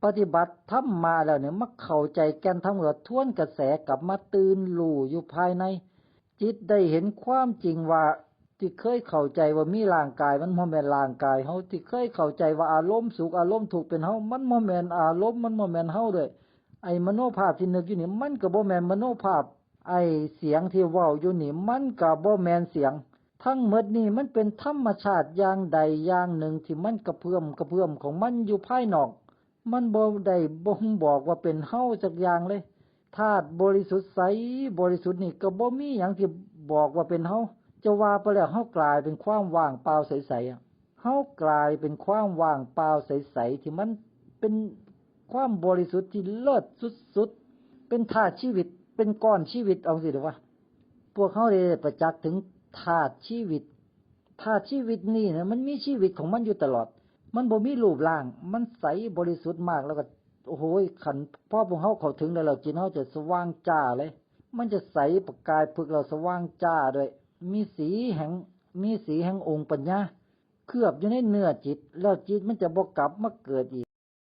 ປະຕິບັດທຳມະແລ້ວນີ້ ມາເຂົ້າໃຈແກ່ນທຳ ກໍທວນກະແສກັບມາຕື່ນຮູ້ຢູ່ພາຍໃນ ຈິດໄດ້ເຫັນຄວາມຈິງວ່າ ທີ່ເຄີຍເຂົ້າໃຈວ່າມີຮ່າງກາຍ ມັນບໍ່ແມ່ນຮ່າງກາຍເຮົາ ທີ່ເຄີຍເຂົ້າໃຈວ່າອາລົມສຸກອາລົມທຸກເປັນເຮົາ ມັນບໍ່ແມ່ນອາລົມ ມັນບໍ່ແມ່ນເຮົາດ້ວຍ ໄອ້ມະໂນພາບທີ່ນຶກຢູ່ນີ້ ມັນກໍບໍ່ແມ່ນມະໂນພາບ ໄອ້ສຽງທີ່ເວົ້າຢູ່ນີ້ ມັນກໍບໍ່ແມ່ນສຽງ ທັງໝົດນີ້ມັນເປັນທຳມະຊາດຢ່າງໃດຢ່າງໜຶ່ງ ທີ່ມັນກະເພື່ອມກະເພື່ອມຂອງມັນຢູ່ພາຍນອກ ມັນບໍ່ໄດ້ບົ່ງບອກວ່າເປັນເຮົາຈັກຢ່າງເລີຍ. ທາດບໍລິສຸດໃສບໍລິສຸດນີ້ກໍບໍ່ມີຫຍັງທີ່ບອກວ່າເປັນເຮົາ. ຈະວ່າໄປແລ້ວເຮົາກາຍເປັນຄວາມວ່າງເປົ່າໃສໆ ອະ. ເຮົາກາຍເປັນຄວາມວ່າງເປົ່າໃສໆ ທີ່ມັນເປັນຄວາມບໍລິສຸດທີ່ເລີດສຸດໆ ເປັນທາດຊີວິດ ເປັນກ້ອນຊີວິດ ເອົາຈັ່ງຊີ້ດີກວ່າ. ພວກເຮົາໄດ້ປະຈັກເຖິງທາດຊີວິດ. ທາດຊີວິດນີ້ນະ ມັນມີຊີວິດຂອງມັນຢູ່ຕະຫຼອດ. ມັນບໍ່ມີຮູບຮ່າງ. ມັນໃສບໍລິສຸດມາກ ແລ້ວກໍ ໂອ້ໂຫ ຄັນພໍພວກເຮົາເຂົ້າເຖິງໄດ້ແລ້ວ ຈິດເຮົາຈະສະຫວ່າງຈ້າເລີຍ. ມັນຈະໃສປະກາຍຜຶກ ແລ້ວສະຫວ່າງຈ້າດ້ວຍ. ມີສີແຫ່ງ ມີສີແຫ່ງອົງປັນຍາ ເຄືອບຢູ່ໃນເນື້ອຈິດ ແລ້ວຈິດມັນຈະບໍ່ກັບມາເກີດອີກ.